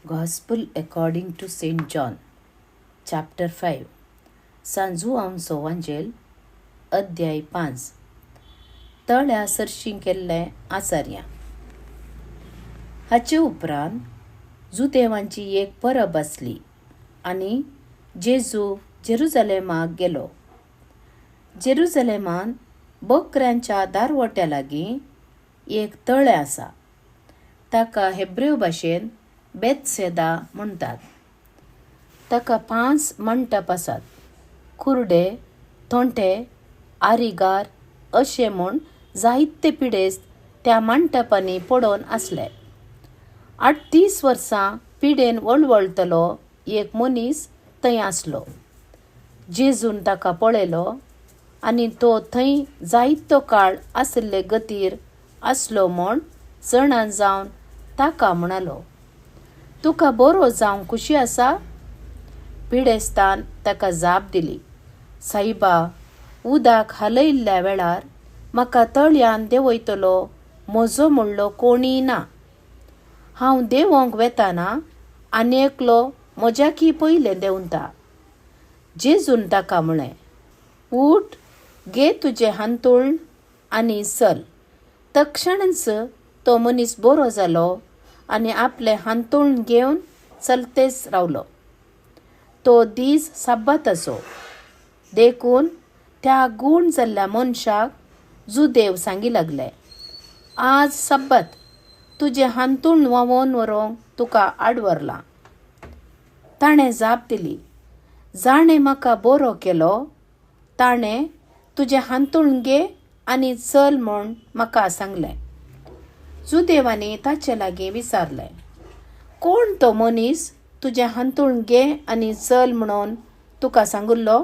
Gospel according to Saint John, chapter 5. San जुआंवचो वांजेल, अध्याय 5. तळ्या सरशीं केल्लें आचार्यां. हाचे उपरांत जुदेवांची एक परब आसली आनी जेजू जेरुजालेमाक गेलो. जेरुजालेमांत बकऱ्यांच्या दारवट्या लागीं एक तळें आसा, ताका हेब्रेव भाशेन बेतसेदा म्हणटात. ताका 5 मंटप आसात. कुर्डे, थोंटे, आरिगार अशें म्हूण जायते पिडेस्त त्या मंटपांनी पडून आसले. 38 वर्सां पिडेन वळवळटलो एक मनीस थंय आसलो. जेजून ताका पळयलो आनी तो थंय जायतो काळ आशिल्ले गतीर आसलो म्हूण जाणां जावन ताका म्हणालो, तुका बरो जावंक खुशी आसा? पिडेस्तान ताका जाप दिली, सायबा, उदक हालयल्ल्या वेळार म्हाका तळयान देंवयतलो म्हजो म्हणलो कोणीय ना. हांव देंवोंक वेताना आनी एकलो म्हज्याकी पयलें देंवता. जेजून ताका म्हळें, उठ, घे तुजें हांतुळण आनी चल. तक्षणच तो मनीस बरो जालो आनी आपलें हांतुळण घेवन चलतेच रावलो. तो दीस साब्बाताचो, देखून त्या गूण जाल्ल्या मनशाक जुदेव सांगी लागले, आज सब्बत, तुजें हांतुळण व्हांवोवन व्हरूंक तुका आडवरलां. ताणें जाप दिली, जाणें म्हाका बरो केलो ताणें तुजें हांतुळण घे आनी चल म्हूण म्हाका सांगलें. जुदेवांनी ताचे लागीं विचारलें, कोण तो मनीस तुजें हांतुळण घे आनी चल म्हणून तुका सांगिल्लो?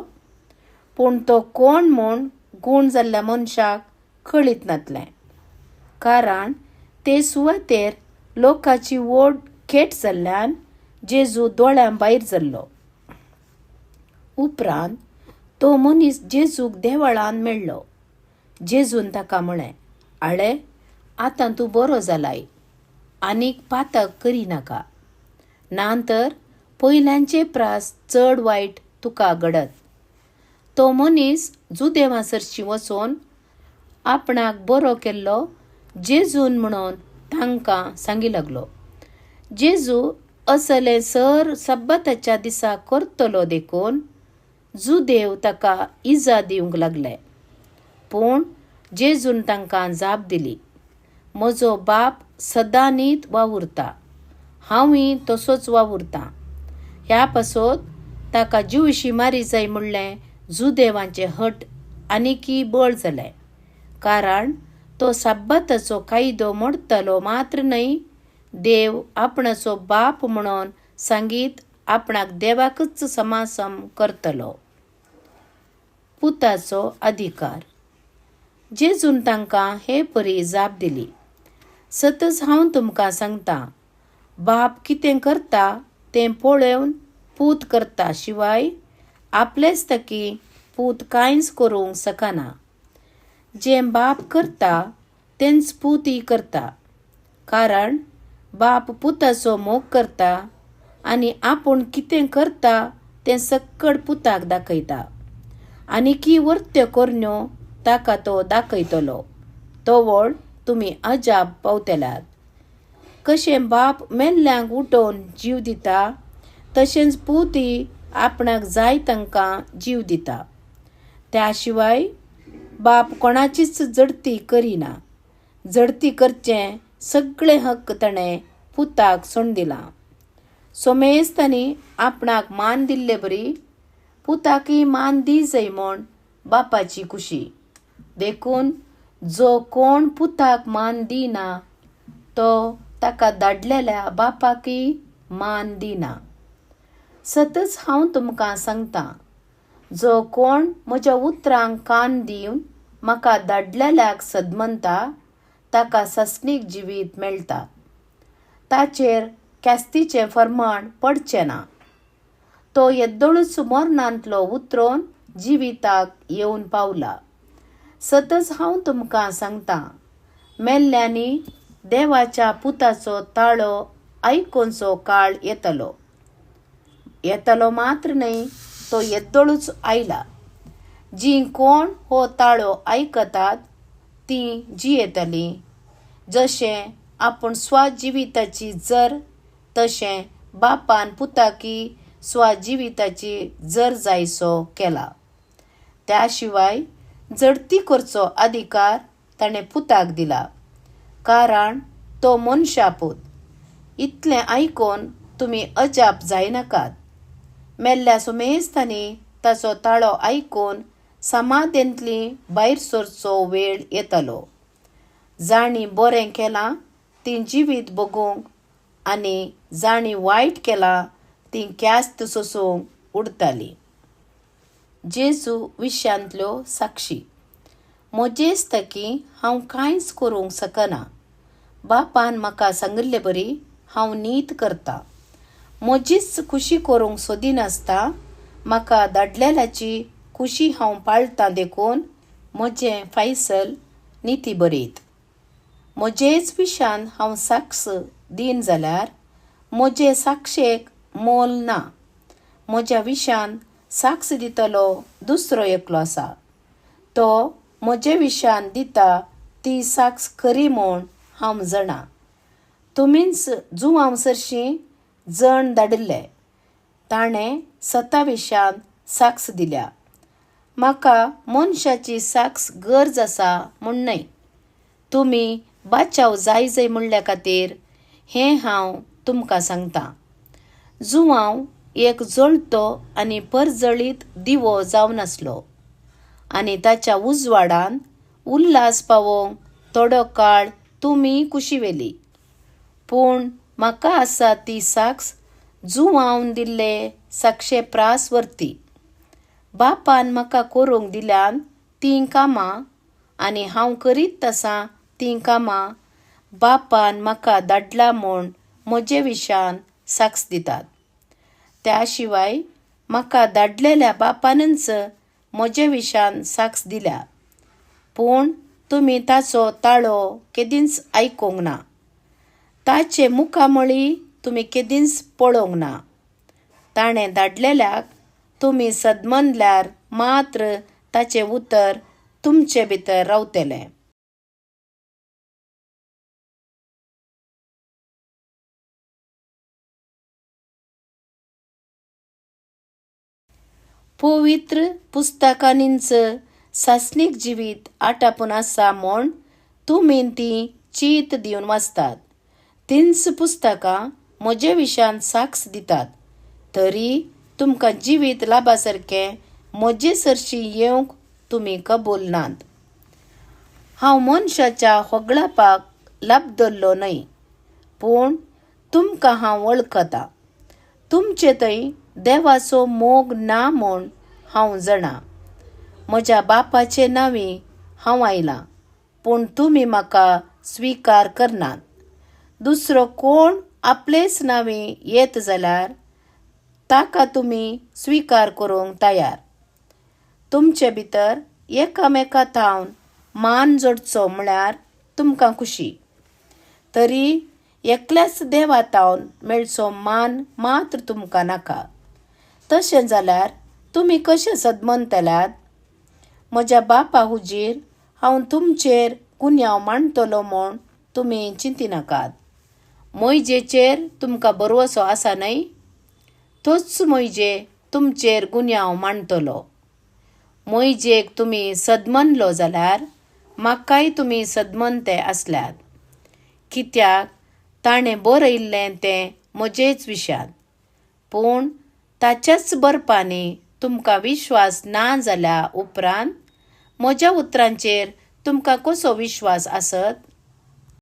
पूण तो कोण म्हूण गूण जाल्ल्या मनशाक कळीत नातलें, कारण ते सुवातेर लोकांची व्हड खेट जाल्ल्यान जेजू दोळ्यां भायर जाल्लो. उपरांत तो मनीस जेजूक देवळान मेळ्ळो. जेजून ताका म्हळें, आळे, आतां तूं बरो जालाय, आनीक पातक करिनाका, ना तर पयल्यांचे प्रास चड वायट तुका घडत. तो मनीस जुदेवां सरशीं वचून आपणाक बरो केल्लो जेजून म्हणून तांकां सांगी लागलो. जेजू असलें सर सब्बताच्या दिसा करतलो देखून जुदेव ताका इजा दिवंक लागले. पूण जेजून तांकां जाप दिली, म्हजो बाप सदांनीत वावुरता, हांवूय तसोच वावुरतां. ह्या पासत ताका जिवशी मारी जाय म्हणलें जुदेवांचें हट आनीकय बळ जालें, कारण तो सब्बताचो कायदो मोडटलो मात्र न्हय, देव आपणाचो बाप म्हणून सांगीत आपणाक देवाकच समासम करतलो. पुताचो अधिकार. जेजून तांकां हे परी जाप दिली, सतच हांव तुमकां सांगतां, बाप कितें करता तें पळोवन पूत करता शिवाय आपलेच ताकी पूत कांयच करूंक शकना. जें बाप करता तेंच पूतय करता, कारण बाप पुताचो मोग करता आनी आपूण कितें करता तें सक्कड पुताक दाखयता. आनीकय वर्त्यो करण्यो ताका तो दाखयतलो, तवळ तुमी अजाप पावतल्यात. कशें बाप मेल्ल्यांक उठोवन जीव दिता तशेंच पूतय आपणाक जाय तांकां जीव दिता. त्या शिवाय बाप कोणाचीच जडती करिना, जडती करचें सगळें हक्क ताणें पुताक सोडून दिलां. सोमेस्तांनी आपणाक मान दिल्ले बरी पुताकय मान दी जाय म्हूण बापाची खुशी. देखून जो कोण पुताक मान दिना तो ताका धाडलेल्या बापाकय मान दिना. सतच हांव तुमकां सांगतां, जो कोण म्हज्या उतरांक कान दिवन म्हाका धाडलेल्याक सदमनता ताका सासणीक जिवीत मेळटा, ताचेर ख्यास्तीचें फर्माण पडचें ना. तो येद्दोळूच मरणांतलो उतरून जिविताक येवन पावला. सतच हांव तुमकां सांगतां, मेल्ल्यांनी देवाच्या पुताचो ताळो आयकुचो काळ येतलो. येतलो मात्र न्हय, तो येद्दोळूच आयला. जीं कोण हो ताळो आयकतात तीं जियेतलीं. जशें आपूण स्वजिविताची जर तशें बापान पुताकी स्वजिविताची जर जायसो केला. त्या शिवाय जडती करचो अधिकार ताणें पुताक दिला, कारण तो मनशापूत. इतलें आयकून तुमी अजाप जायनाकात. मेल्ल्या सुमेस्तांनी ताचो ताळो आयकून समाधेंतली भायर सरचो वेळ येतलो. जांणी बरें केलां तीं जिवीत भोगूंक आनी जांणी वायट केलां तीं ख्यास्त सोसूंक उरतालीं. जेजू विशयांतल्यो साक्षी. म्हजेच तकी हांव कांयच करूंक शकना. बापान म्हाका सांगिल्ले बरी हांव नीत करतां. म्हजीच खुशी करूंक सोदिनासता म्हाका धाडलेल्याची खुशी हांव पाळटां, देखून म्हजें फैसल निती बरयत. म्हजेच विशयान हांव साक्ष दीन जाल्यार म्हजे साक्षेक मोल ना. म्हज्या विशयान साक्ष दितलो दुसरो एकलो आसा, तो म्हजे विशयान दिता ती साक्ष खरी म्हूण हांव जाणा. तुमीच जुवांव सरशीं जण धाडिल्ले, ताणें सता विशयान साक्ष दिल्या. म्हाका मनशाची साक्ष गरज आसा म्हूण न्हय, तुमी बाचाव जाय जाय म्हणल्या खातीर हें हांव तुमकां सांगतां. जुवांव एक जळतो आनी परजळीत दिवो जावन आसलो आनी ताच्या उजवाडान उल्हास पावोवंक थोडो काळ तुमी कुशी व्हेली. पूण म्हाका आसा ती साक्ष जुवावन दिल्ले साक्षे प्रास वरती. बापान म्हाका करूंक दिल्यान तीं कामां आनी हांव करीत आसां तीं कामां बापान म्हाका धाडला म्हूण म्हजे विशयान साक्ष दितात. त्या शिवाय म्हाका धाडलेल्या बापानच म्हजे विशयान साक्ष दिल्या. पूण तुमी ताचो ताळो केदींच आयकूंक ना, ताचे मुखामळी तुमी केदींच पळोवंक ना. ताणें धाडलेल्याक तुमी सदमनल्यार मात्र ताचें उतर तुमचे भितर रावतलें. पवित्र पुस्तकांनीच सासणीक जिवीत आटापून आसा म्हूण तुमी तीं चीत दिवन वाचतात. तींच पुस्तकां म्हजे विशयान साक्ष दितात. तरी तुमकां जिवीत लाबा सारकें म्हजे सरशीं येवंक तुमी कबूल नात. हांव मनशाच्या होगळापाक लाबदल्लो न्हय, पूण तुमकां हांव वळखतां. तुमचे थंय देवाचो मोग ना म्हूण हांव जाणा. म्हज्या बापाचे नांवी हांव आयलां, पूण तुमी म्हाका स्विकार करनात. दुसरो कोण आपलेच नांवी येत जाल्यार ताका तुमी स्विकार करूंक तयार. तुमचे भितर एकामेका थावन मान जोडचो म्हळ्यार तुमकां खुशी, तरी एकल्याच देवा थावन मेळचो मान मात्र तुमकां नाका. तशें जाल्यार तुमी कशें सदमनतल्यात? म्हज्या बापा हुजीर हांव तुमचेर गुन्यांव मांडटलो म्हूण तुमी चिंतिनाकात. मोयजेचेर तुमकां भरवसो आसा न्हय? तोच मोयजे तुमचेर गुन्यांव मांडटलो. मोयजेक तुमी सदमनलो जाल्यार म्हाकाय तुमी सदमनते आसल्यात, कित्याक ताणें बरयिल्लें तें म्हजेच विशयांत. पूण ताच्याच बरपांनी तुमकां विश्वास ना जाल्या उपरांत म्हज्या उतरांचेर तुमकां कसो विश्वास आसत?